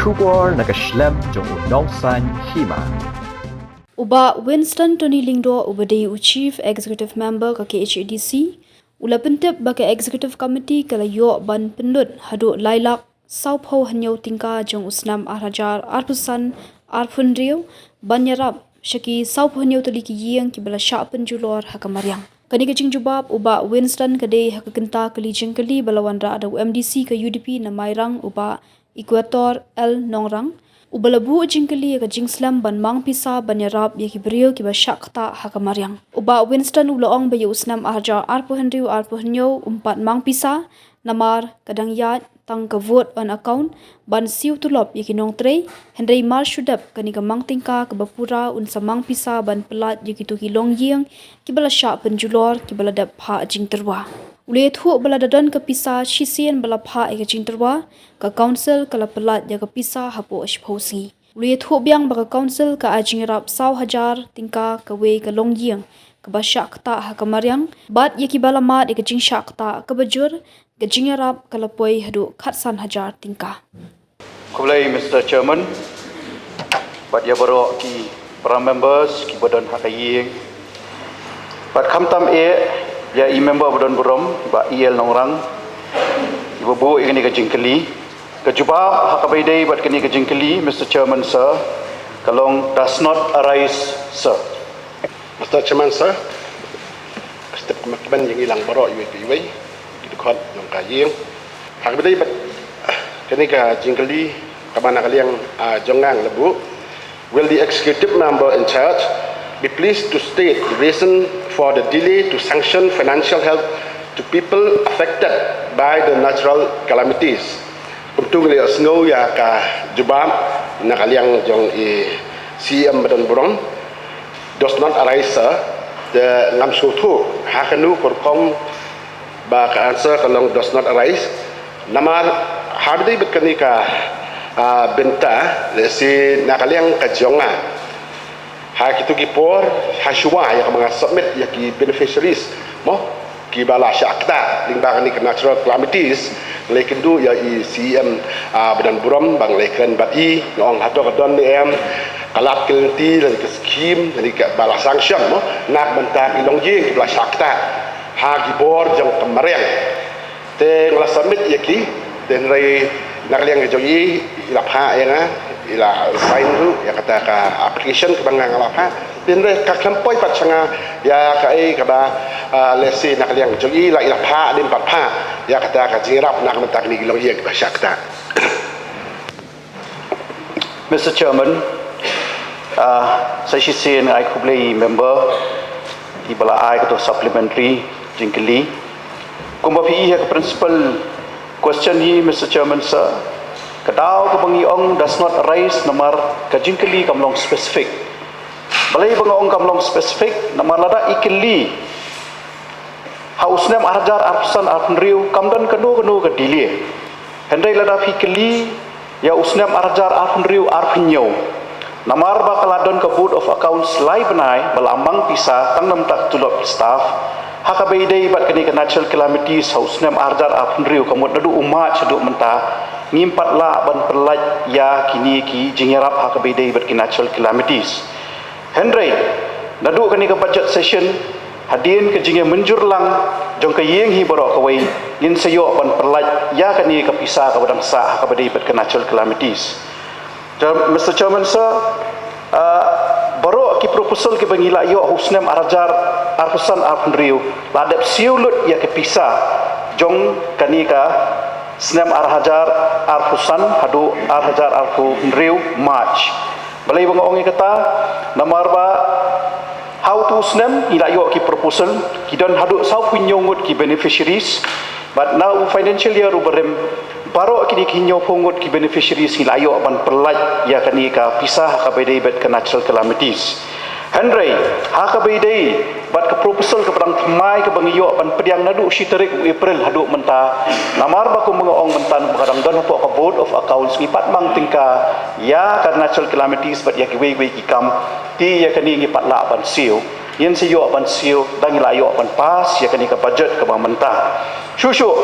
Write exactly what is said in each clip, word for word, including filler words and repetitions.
Khubor na ka shlem jong u Nongsaiñ Hima. U Bah Winston Tony Lyngdoh uba dei u Chief Executive Member ka K H A D C, u la pyntip ba ka Executive Committee ka la ïoh ban pynlut haduh lai lak sawphew hynñiew tyngka jong u snem ar hajar arphew san arphew hynriew ban ïarap sha ki sawphew hynñiew tylli ki ïing kiba la shah pynjulor ha ka mariang. Kane ka jingjubab u Bah Winston ka dei ha ka kynta kali jingkylli ba la wanrah da u M D C ka U D P na Mairang u Bah Equator L Nongrang, uba la buh jingkylli ïa ka jingslem ban mang pisa ban ïarap ïa ki briew kiba shah ktah ha ka mariang. U Bah Winston u la ong ba ïa u snem ar hajar arphew hynriew arphew hynñiew um pat mang pisa, namar ka dang ïaid tang ka vote on account ban siew tulop ïa ki nongtrei, hynrei mar shu dep kane ka mang tyngka kaba pura un sa mang pisa ban pyllait ïa kito ki longïing kiba la shah pynjulor kiba la dep phah jingtyrwa. U la ïathuh ba lada don ka pisa shisien ba la phah ïa ka jingtyrwa, ka Council ka la pyllait ïa ka pisa hapoh shiphew sngi. U la ïathuh biang ba ka Council ka ai jingïarap saw hajar tyngka kawei ka longïing kaba shah ktah ha ka mariang, bad ïa kiba la mad ïa ka jingshah ktah kaba jur, ka jingïarap ka la poi haduh khatsan hajar tyngka. Khublei Mister Chairman, bad ïa baroh ki para members kiba don ha ka ïing. Bad khamtam eh ïa i member ba don burom, Bah E L Nongrang, iba buh ïa kane ka jingkylli. Ka jubab ha kaba ïadei bad kane ka jingkylli, Mister Chairman Sir, ka long does not arise, Sir. Mister Chairman Sir, ka step commitment ïa ngi lang baroh iwei pa iwei, ki dkhot jong ka ïing. Ha kaba ïadei bad kane ka jingkylli kaba na ka liang, ah, jong nga la buh. Will the executive member in charge be pleased to state the reason for the delay to sanction financial help to people affected by the natural calamities? Kumtu ngi la ïohsngew ïa ka jubab na ka liang jong i C E M ba don burom, does not arise, sir. Te ngam sngewthuh ha kano ka rukom ba ka answer ka long does not arise. Namar ha kaba ïadei bad kane ka, ah, bynta, lehse na ka liang ka jong nga, ha kito ki por, ha shuwa ïa kaba nga submit ïa ki beneficiaries, mo, kiba la shah ktah lyngba kane ka natural calamities, nga la ïakynduh ïa i C E M, ah, ba don burom, ba nga la ïakren bad i, nga ong hato ka don ne em ka lad ka lynti lane ka scheme lane kaba la sanction, mo, na ka bynta ki longïing kiba la shah ktah ha ki bor jong ka mariang. Te nga la submit ïa ki, te hynrei na ka liang ka jong i, i la phah ïa nga, i la sign ruh ïa kata ka application kaba nga, nga la phah. Te hynrei ka khlem poi pat sha nga ïa kaei kaba, ah, lehse na ka liang ka jong i la, i la phah ne ym pat phah ïa kata ka jingïarap na ka bynta kine ki longïing kiba shah ktah. Mister Chairman, ah, sa shisien ai khublei member kiba la ai kato supplementary jingkylli. Kumba phi ïohi ha ka principal question hi, Mister Chairman Sir, ka daw kaba ngi ong does not arise namar ka jingkylli kam long specific. Balei ba nga ong kam long specific? Namar lada i kylli ha u snem ar hajar arphew san arphew hynriew kam don kano kano ka delay. Hynrei lada phi kylli ïa u snem ar hajar arphew hynriew arphew hynñiew, namar ba ka la don ka Board of Accounts lai bnai ba la mang pisa tang namar ka tulop ki staff, ha kaba ïadei bad kane ka natural calamities ha u snem ar hajar arphew hynriew, ka mut naduh u March haduh mynta ngim pat lah ban pyllait ïa kine ki jingïarap ha kaba ïadei bad ki natural calamities. Hynrei naduh kane ka budget session, hadien ka jingïamynjur lang jong ka ïing hi baroh kawei, ngin sa ïoh ban pyllait ïa kane ka pisa kaba dang sah ha kaba ïadei bad ka natural calamities. Chair-, Mister Chairman Sir, ah, baroh ki proposal kiba ngi la ïoh ha u snem ar hajar arphew san arphew hynriew la dep siew lut ïa ka pisa jong kane ka snem ar hajar arphew san haduh ar hajar arphew hynriew March. Balei ba nga ong ïa kata? Namar ba ha uto u snem ngi la ïoh ki proposal, ki don haduh sawphew hynñiew ngut ki beneficiaries. Bad na u financial year uba rim, baroh kine ki hynñiewphew ngut ki beneficiaries ngi la ïoh ban pyllait ïa kane ka pisa ha kaba ïadei bad ka natural calamities. Hynrei ha kaba ïadei bad ka proposal kaba dang thymmai kaba ngi ïoh ban pdiang naduh shi tarik u April haduh mynta, namar ba kumba nga ong mynta ba ka dang don hapoh ka Board of Accounts, ngi pat mang tyngka ïa ka natural calamities bad ïa kiwei kiwei ki kam, te ïa kane ngi pat lah ban siew. Ngin sa ïoh ban siew da ngi la ïoh ban pass ïa kane ka budget kaba mynta. Shuh shuh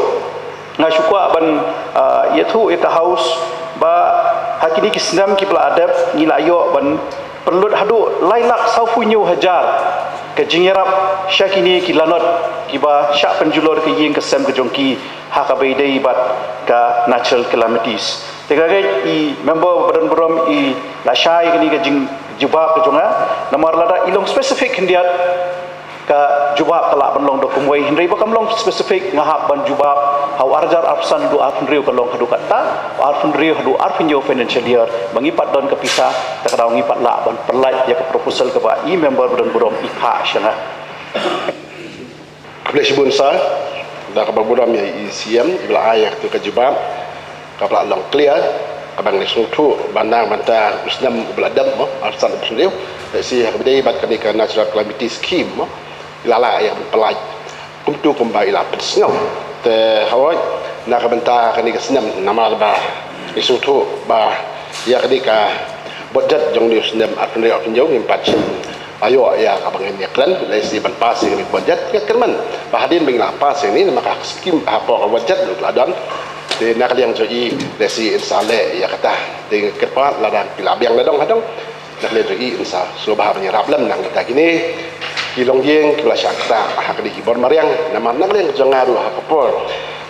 nga shu kwah ban, ah, ïathuh ïa ka House ba Ha kine ki snem kiba la dep ngi la ïoh ban pynlut haduh lai lak sawphew hynñiew hajar ka jingïarap sha kine ki lanot kiba shah pynjulor ka ïing ka sem ka jong ki ha kaba ïadei bad ka natural calamities. Te nga ngeit i member ba don burom i la shai kane ka jingjubab ka jong nga, namar lada i long specific khyndiat ka jubab ka lah ban long da kumwei, hynrei ba kam long specific, nga hap ban jubab ha u ar hajar arphew san haduh arphew hynriew ka long haduh katta, arphew hynriew haduh arphew hynñiew financial year ba ngi pat don ka pisa, ta ka daw ngi pat lah ban pynlait ïa ka proposal kaba i member ba don burom i phah sha nga. Khublei shibun sir, da kaba burom ïa i C M iba la ai ïa katu ka jubab kaba la long clear, kaba ngi sngewthuh ba na ka bynta u snem uba la dep mo, arphew san arphew hynriew, lehse ha kaba ïadei bad kane ka natural calamity scheme mo, i la lah ïa ban pynlait kumtu kumba i la pynsngew. Te hawai na ka bynta kane ka snem namar ba ngi sngewthuh ba ïa kane ka budget jong une u snem arphew hynriew arphew hynñiew ngim pat shym la ïoh ïa kaba ngin ïakren, lehse ban pass ïa kane ka budget. Nga kyrmen ba hadien ba ngi la pass ïa kane namar ka skim hapoh ka budget ruh la don. Te na ka liang jong i lehse in sa leh ïa kata. Te nga kyrpad lada phi la biang la dong ha dong, na ka liang jong i in sa sngewbha ban ïarap lem na ka bynta kine ki longïing kiba la shah ktah ha kine ki bor mariang, namar na ka liang jong nga ruh ha ka por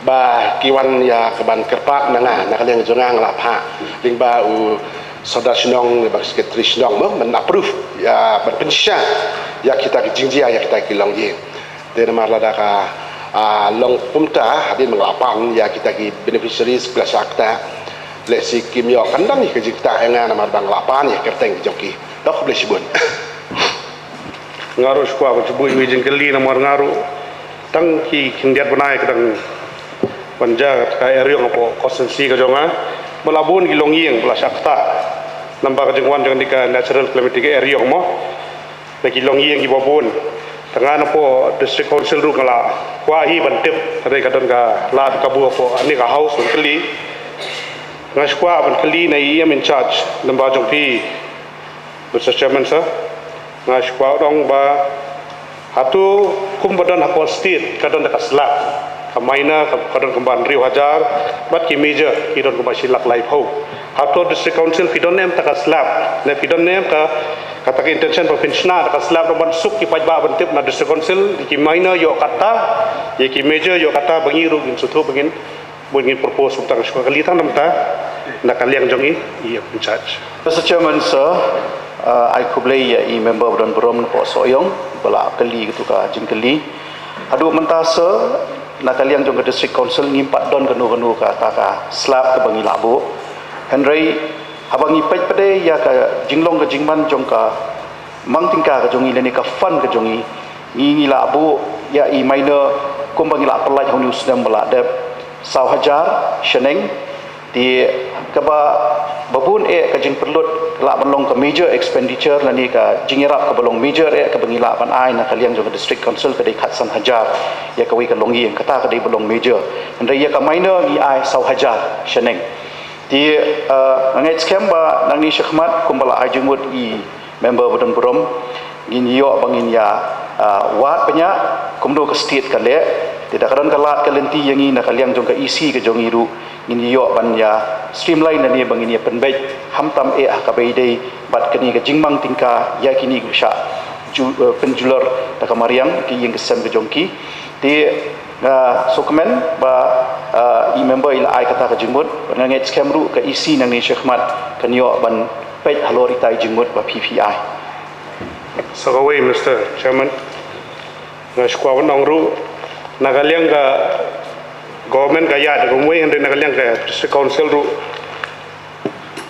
ba ki wan ïa kaban kyrpad na nga, na ka liang jong nga nga la phah lyngba u Sordar Shnong, lyngba u Secretary Shnong mo, ban approve ïa, ban pynshai ïa kita ki jingjia ïa kita ki longïing. Te namar lada ka, ah, long kumta, hadien ba nga la pan ïa kita ki beneficiaries kiba la shah ktah, lehse kim ïoh kyndong ïa ka jingktah ïa nga namar ba nga la pan ïa ka kyrteng ki jong ki. Te khublei shibun. Nga ruh shu kwah ban shu buh ïa ka jingkylli namar nga ruh tang ki khyndiat bnai ka dang ban jia ka eriong hapoh constituency ka jong nga. Ba la bun ki longïing ba la shah ktah namar ka jingwan jong kane ka natural calamity ka eriong mo. Na ki longïing kiba bun. Te nga napoh District Council ruh nga la kwah hi ban tip, hynrei ka don ka lad kabu hapoh kane ka house ban kylli. Nga shu kwah ban kylli na i E M in charge, lyngba jong phi, Mister Chairman sir. Nga shu kwah ong ba hato kumba don hapoh state ka don da ka slab. Ka minor ka, ka don kumba hynriew hajar, bad ki major ki don kumba shi lak laiphew. Hato District Council phi don ne em ta ka slab, ne phi don ne em ka, kata ka intention ba phin shna ta ka slab, ban suk ki paidbah ban tip na District Council, ïa ki minor ïoh katta, ïa ki major ïoh katta, ba ngi ruh ngin sngewthuh, ba ngin, ba ngin propose. Kumta nga shu kylli tang namta na ka liang jong i, i in charge. Mister Chairman sir, uh, ai khublei ïa i member ba don burom napoh Sohiong ba la kylli katu ka jingkylli. Haduh mynta sir, na ka liang jong ka District Council ngim pat don kano kano kata ka slab kaba ngi la buh. Hynrei haba ngi peit pat ïa ka jinglong ka jingman jong ka mang tyngka ka jong ngi lane ka fund ka jong ngi, ngi, ngi la buh ïa i minor kumba ngi la pynlait ha une u snem ba la dep, saw hajar shiteng. Te kaba, ba bun eh ka jingpynlut ka lah ban long ka major expenditure lane ka jingïarap kaba long major eh kaba ngi lah ban ai na ka liang jong ka District Council ka dei khatsan hajar ïa kawei ka longïing, kata ka dei ba long major. Hynrei ïa ka minor ngi ai saw hajar shiteng. Te, eh, nga ngeit skhem ba nangne shakhmat kumba la ai jingmut i member ba don burom, ngin ïoh ba ngin ïa, ah, wad bniah kumno ka state ka leh. Te da ka don ka lad ka lynti ïa ngi na ka liang jong ka E C ka jong ngi ruh, ngin ïoh ban ïa streamline lane ba ngin ïa pynbeit khamtam eh ha kaba ïadei bad kane ka jingmang tyngka ïa kine kiba shah ju-, eh, pynjulor da ka mariang ki ïing ki sem ka jong ki. Te nga sngewkmen ba, ah, i member i la ai kata ka jingmut, nga ngeit skhem ruh ka E C nangne shakhmat kan ïoh ban peit halor ita i jingmut ba phi phi ai. Sa kawei, Mister Chairman, nga shu kwah ban ong ruh, na ka liang ka government ka ïaid da kumwei, hynrei na ka liang ka District Council ruh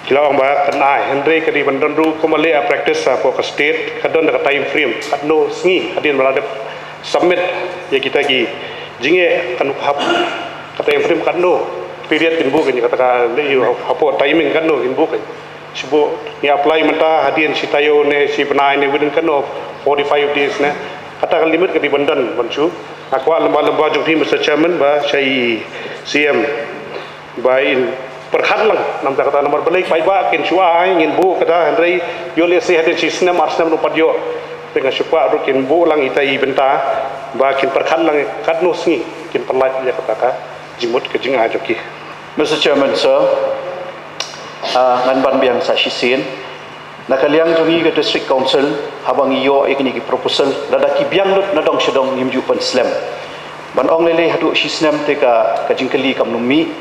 ki la ong ba kan ai, hynrei ka dei ban don ruh kumba leh practice hapoh ka state, ka don da ka time frame katno sngi hadien ba la dep submit ïa kita ki jingeh, kan hap ka time frame katno period kin buh kan ïa kata ka leh ïa hapoh timing katno kin buh kan. Shu buh ngi apply mynta, hadien shi taïew ne shi bnai ne within katno, forty-five days ne. Kata ka limit ka dei ban don ban shu. Nga kwah lyngba lyngba jong phi Mister Chairman ba sha i C M ba in pyrkhat lang namar kata, namar balei paidbah kin shu ai, ngin buh kata, hynrei ïoh lehse hadien shi snem ar snem ruh pat ïoh. Te nga shu kwah ruh kin buh lang ita i bynta ba kin pyrkhat lang katno sngi kin pynlait ïa kata ka jingmut ka jingai jong ki. Mister Chairman sir, Ah, ngan ban biang sa shisien. Na ka liang jong ngi ka District Council, haba ngi ïoh ïa kine ki proposal, lada ki biang lut na dong sha dong ngim ju pynslem. Ban ong lei-lei haduh shisnem te ka, ka jingkylli kam nym mih.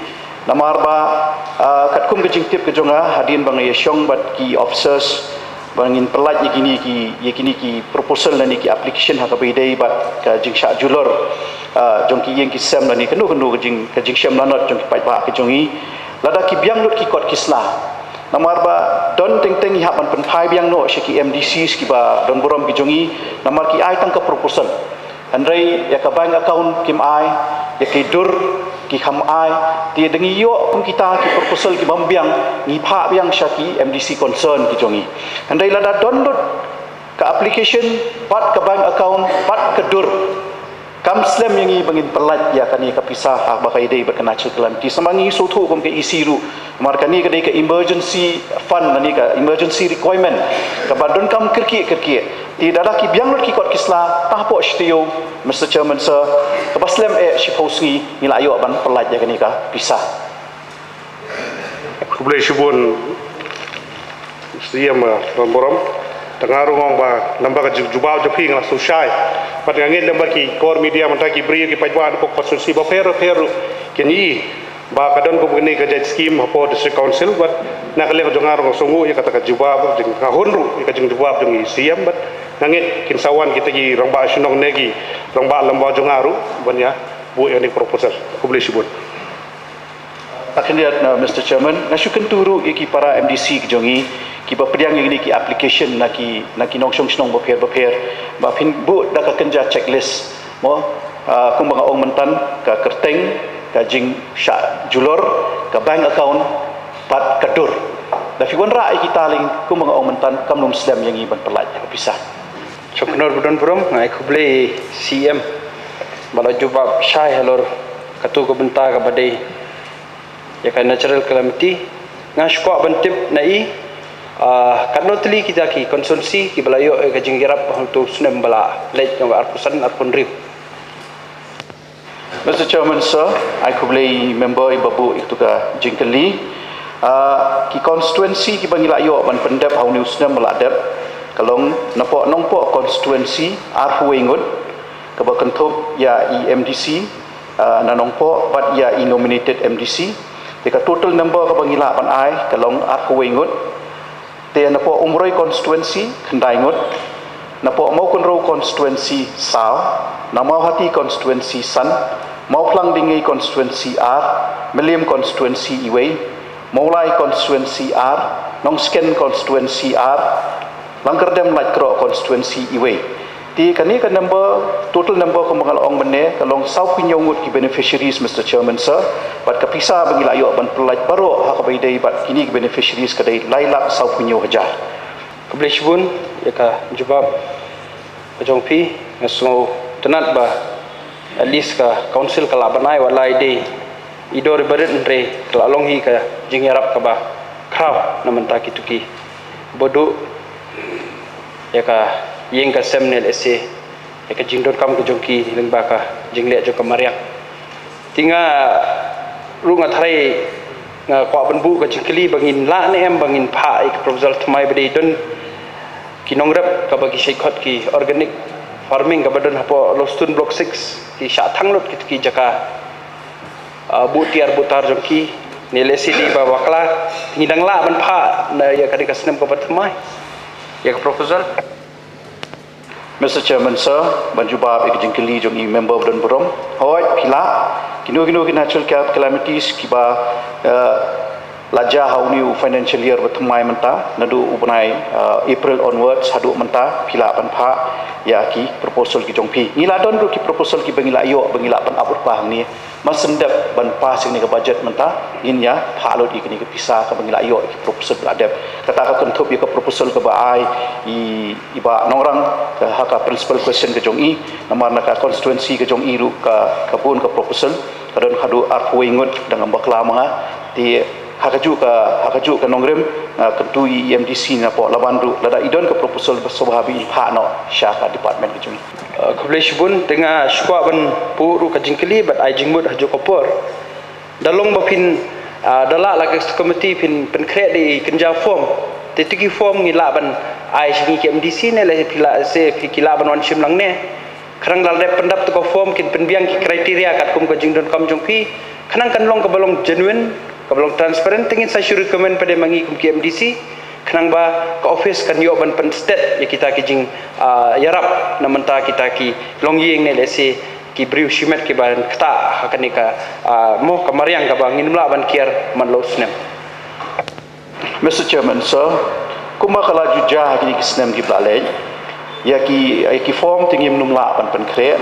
Namar ba, ah, katkum ka jingtip ka jong nga, hadien ba nga ïashong bad ki officers, ba ngin pyllait ïa kine ki, ïa kine ki proposal lane ki application ha kaba ïadei bad ka jingshah julor, ah, jong ki ïing ki sem lane kano kano ka jing, ka jingshem lanot jong ki paidbah ka jong ngi. Lada ki biang lut ki kot ki sla. Namar ba don teng teng ngi hap ban pynphai biang noh sha ki M D Cs kiba don burom ki jong ngi. Namar ki ai tang ka proposal. Hynrei ïa ka bank account kim ai, ïa ki dur ki kham ai, te da ngi ïoh kum kita ki proposal ki bym biang, ngi phah biang sha ki M D C concern ki jong ngi. Hynrei lada don lut ka application, bad ka bank account, bad ka dur, kam slem ïa ngi ba ngin pyllait ïa kane ka pisa ha ba ka ïadei bad ka natural calamity. Sa ma ngi sngewthuh kum ka E C ruh, namar kane ka dei ka emergency fund, kane ka emergency requirement kaba donkam kyrkieh kyrkieh. Te lada ki biang lut ki kot ki sla, ta hapoh shi taïew, Mister Chairman Sir, kaba slem eh shiphew sngi, ngi la ïoh ban pyllait ïa kane ka pisa. Khublei shibun, Mister Ïam, uh, Ram Burom. Tang nga ruh nga ong ba namar ka ju-, jubab jong phi nga la sngewshai. Bad nga ngeit namar ki core media mynta ki briew ki paidbah na pdeng constituency bapher bapher ruh kin ïohi ba ka don kum kane ka jait scheme hapoh District Council, bad na ka liang jong nga ruh nga sngewnguh ïa kata ka jubab, jing, nga hun ruh ïa ka jingjubab jong i C M, bad nga ngeit kin sa wan kita ki rangbah shnong ne ki rangbah lyngba jong nga ruh ban ïa buh ïa kane ka proposal. Khublei shibun. Ka khyndiat, uh, Mister Chairman, nga shu kyntu ruh ïa ki para M D C ki jong ngi kiba pdiang ïa kine ki application na ki, na ki nongshong shnong bapher bapher, ba phin buh da ka kynja checklist. Mo, ah, kumba nga ong mynta, ka kyrteng, ka jingshah julor, ka bank account, bad ka dur. Da phi wanrah ïa kita lei, kumba nga ong mynta, kam nym slem ïa ngi ban pyllait ïa ka pisa. Shong Kynor ba don burom, nga ai khublei C M ba la jubab shai halor katu ka bynta kaba dei ïa ka natural calamity. Nga shu kwah ban tip na i, ah, katno tylli kita ki constituency kiba la ïoh ïa ka jingïarap ha uto u snem ba la leit, jong ka arphew san arphew hynriew. Mister Chairman Sir, ai khublei member iba buh ïa katu ka jingkylli. Ah, ki constituency kiba ngi la ïoh ban pyndep ha une u snem ba la dep, ka long napoh Nongpoh constituency arphew wei ngut, kaba kynthup ïa i M D C, ah, na Nongpoh bad ïa i nominated M D C. Te ka total number kaba ngi lah ban ai ka long arphew wei ngut. Te napoh Umroi constituency khyndai ngut. Napoh Mawkynrew constituency saw. Na Mawhati constituency san. Mawphlang Dingei constituency ar. Mylliem constituency iwei. Mawlai constituency ar. Nongsken constituency ar. Langkyrdem Laitkroh constituency iwei. Te kane ka number, total number kumba nga la ong mynne, ka long sawphew hynñiew ngut ki beneficiaries, Mister Chairman Sir, bad ka pisa ba ngi la ïoh ban pyllait baroh ha kaba ïadei bad kine ki beneficiaries ka dei lai lak sawphew hynñiew hajar. Khublei shibun ïa ka jubab ka jong phi, nga sngewtynnat ba at least ka council ka lah ban ai, wat la i dei i dor i barit, hynrei ka la long hi ka jingïarap kaba khraw na bynta kito kiba duh ïa ka ïing ka sem ne lehse ïa ka jingdonkam ka jong ki lyngba ka jingleh jong ka mariang. Te nga ruh nga tharai, nga kwah ban buh ka jingkylli ba ngin lah ne em ba ngin phah ïa ka proposal thymmai ba dei don ki nongrep kaba ki shait khot ki organic farming kaba don hapoh Lawstone Block six, ki shah thang lut kito ki jaka, ah, buh tiar buh tar jong ki, ne lehse dei ba bakla, ngi dang lah ban phah na ïa ka dei ka snem kaba thymmai ïa ka proposal. Mister Chairman Sir, ban jubab ïa ka jingkylli jong i member ba don burom. Hooid, phi lah, kino kino ki natural ca-, calamities kiba, eh, la jia ha une u financial year ba thymmai mynta, naduh u bnai, eh, April onwards haduh mynta, phi lah ban phah ïa ki proposal ki jong phi. Ngi la don ruh ki proposal kiba ngi la ïoh ba ngi lah ban ap lypa hangne. Mar shen dep ban pass ïa kane ka budget mynta, ngin ïa phah lut ïa kane ka pisa kaba ngi la ïoh ïa ka proposal ba la dep. Kata ka kynthup ïa ka proposal kaba ai i, i Bah Nongrang, ka, ha ka principal question ka jong i, namar na ka constituency ka jong i ruh ka, ka bun ka proposal, ka don haduh arphew wei ngut dang ym bakla ma nga. Te ha kajuh ka, ha kajuh ka nongrim, ah, kyntu i M D C napoh Laban ruh, lada i don ka proposal ba sngewbha ba in phah noh sha ka department ka jong i. Ah, khublei shibun, te nga shu kwah ban buh ruh ka jingkylli bad ai jingmut ha kajuh ka por. Da long ba phin Ah, da lah la ka committee phin pynkhreh da i kynja form. Te tu ki form ngi lah ban ai sha ngi ki M D C ne lehse phi lah, se phi ki lah ban wan shim lang ne. Khnang lada dep pyndap tu ka form kin pynbiang ki criteria katkum ka jingdonkam jong phi. Khnang kan long kaba long genuine, kaba long transparent, te ngin sa shu recommend pat de ma ngi kum ki M D C. Khnang ba ka office kan ïoh ban pynstet ïa kita ki jing, ah, ïarap na mynta kita ki longïing ne lehse ki briew shimet kiba ktah ha kane ka, ah, mo ka mariang kaba ngim lah ban kiar man la u snem. Mister Chairman, sir, kumba ka la ju jia ha kine ki snem kiba la leit, ïa ki, ïa ki form te ngim nym lah ban pynkhreh.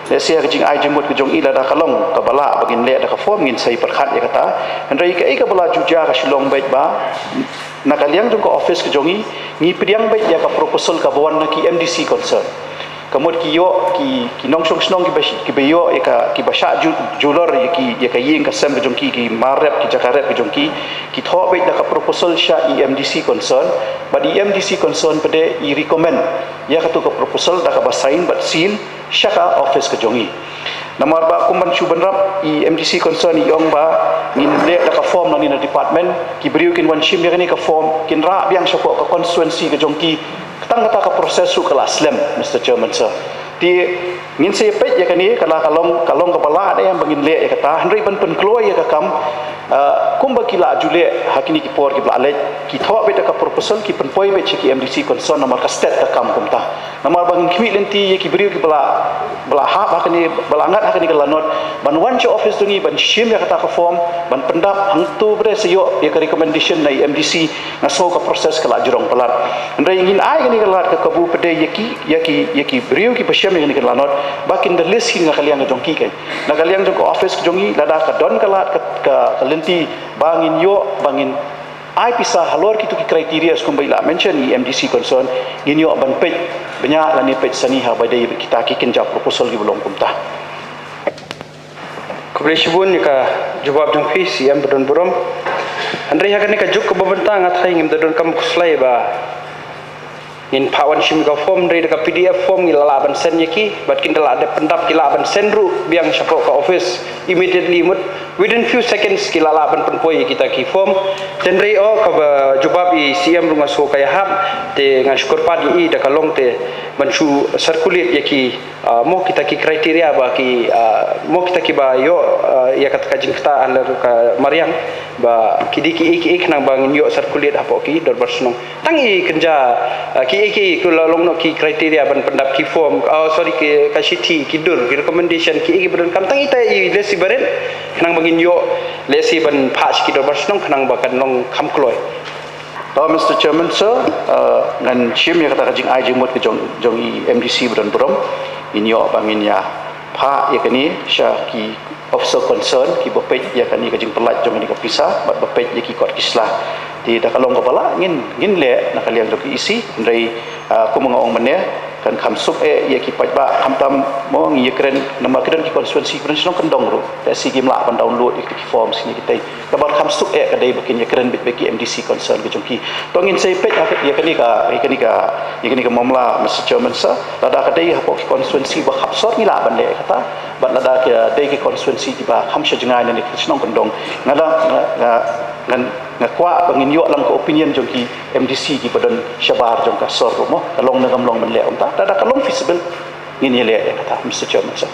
Lehse ïa ka jingai jingmut ka jong i lada ka long kaba lah ba ngin leh da ka form ngin sa ïa pyrkhat ïa kata. Hynrei kaei kaba la ju jia ka shu long beit ba na ka liang jong ka office ka jong i, ngi pdiang beit ïa ka proposal kaba wan na ki M D C concern. Ka mut ki ïoh ki, ki nongshong shnong kiba, kiba ïoh ïa ka, kiba shah ju, julor ïa ki, ïa ka ïing ka sem ka jong ki, ki mar rep, ki jaka rep ka jong ki, ki thoh beit da ka proposal sha i M D C concern, bad i M D C concern pat de i recommend ïa katu ka proposal da kaba sign bad seal sha ka office ka jong i. Namar ba kum ban shu bynrap i M D C concern i ong ba ngin leh da ka form nangne na department, ki briew kin wan shim ïa kane ka form, kin rah biang shapoh ka constituency ka jong ki, tang kata ka process ruh ka la slem, Mister Chairman, sir. Te ngin sa ïa peit ïa kane, ka la ka long, ka long kaba lah ne em ba ngin leh ïa kata, hynrei ban pynkloi ïa ka kam, ah, kumba ki la ju leh ha kine ki por kiba la leit, ki thoh beit da ka proposal, ki pynpoi beit sha ki M D C concern namar ka stet ka kam kumta. Namar ba ngin khmih lynti ïa ki briew kiba la, ba la hap ha kane, ba la ngat ha kane ka lanot ban wan sha office jong i ban shim ïa kata ka form, ban pyndap hangto ba dei sa ïoh ïa ka recommendation na i M D C, nga sngew ka process ka la jrong palat. Hynrei ngin ai kane ka lad ka kabu pat de ïa ki, ïa ki, ïa ki briew kiba shem ïa kane ka lanot ba kin da list hi na ka liang ka jong ki keiñ. Na ka liang jong ka office ka jong i lada ka don ka lad ka, ka, ka lynti ba ngin ïoh, ba ngin ai pisa halor kitu ki criteria kumba i la mention i M D C concern, ngin ïoh ban peit bniah lane peit sani ha ba dei kita ki kynja proposal kiba long kumta. Khublei shibun ïa ka jubab jong phi C M badonburom. Hynrei ha kane ka juk kaba mynta nga tharai ngim da donkam khuslai ba ngin phah wan shim ka form, hynrei da ka P D F form ngi la lah ban send ïa ki, bad kin da lah dep pyndap ki lah ban send ruh biang shapoh ka office immediately mut, within few seconds ki la lah ban pynpoi ïa kita ki form. Te hynrei oh kaba jubab i C M ruh nga sngew ka ïahap, te nga shukor pat ïa i da ka long te ban shu circulate ïa ki, ah, mo kita ki criteria ba ki, ah, mo kita kiba ïoh, ah, ïa kata ka jingktah halor ka mariang ba ki dei kiei kiei khnang ba ngin ïoh circulate hapoh ki dorbar shnong. Tang i kynja, ah, kiei kiei ki la long noh ki criteria ban pyndap ki form, oh, sorry, ki, ka shithi, ki dur, ki recommendation, kiei kiei ba donkam, tang ita i list iba rit khnang ba ngin ïoh lehse ban phah sha ki dorbar shnong khnang ba kan long kham kloi. Oh, Mister Chairman, sir, uh, ngan shim ïa kata ka jingai jingmut ka jong, jong i M D C badonburom. Ngin ïoh ba ngin ïa phah ïa kane sha ki officer concern kiba peit ïa kane ka jingpyllait jong kane ka pisa bad ba peit ïa ki kot ki sla. Te da ka long kaba lah ngin, ngin leh na ka liang jong ka E C, hynrei, uh, kum nga ong mynne, kan kham suk eh ïa ki paidbah, khamtam mo ngi ïakren namar ki don ki constituency, ki don shnong kyndong ruh. Te shi kim lah ban download ïa ki form shi ne ki tei. Kaba kham suk eh ka dei ba kin ïakren beit bad ki M D C concern ka jong ki. To ngin sa ïa peit ïa kane ka, ïa kane ka, ïa kane ka mamla, Mister Chairman, sir. Lada ka dei hapoh ki constituency ba khap sor ngi lah ban leh kata. Bad lada ka dei ki constituency kiba kham sha jngai ne ki shnong kyndong. Nga da, nga, nga, nga, nga kwah ba ngin ïoh lang ka opinion jong ki M D C kiba don shabar jong ka sor ruh mo. Ka long ne kam long ban leh kumta. Lada ka long feasible ngin ïa leh ïa kata, Mister Chairman, sir.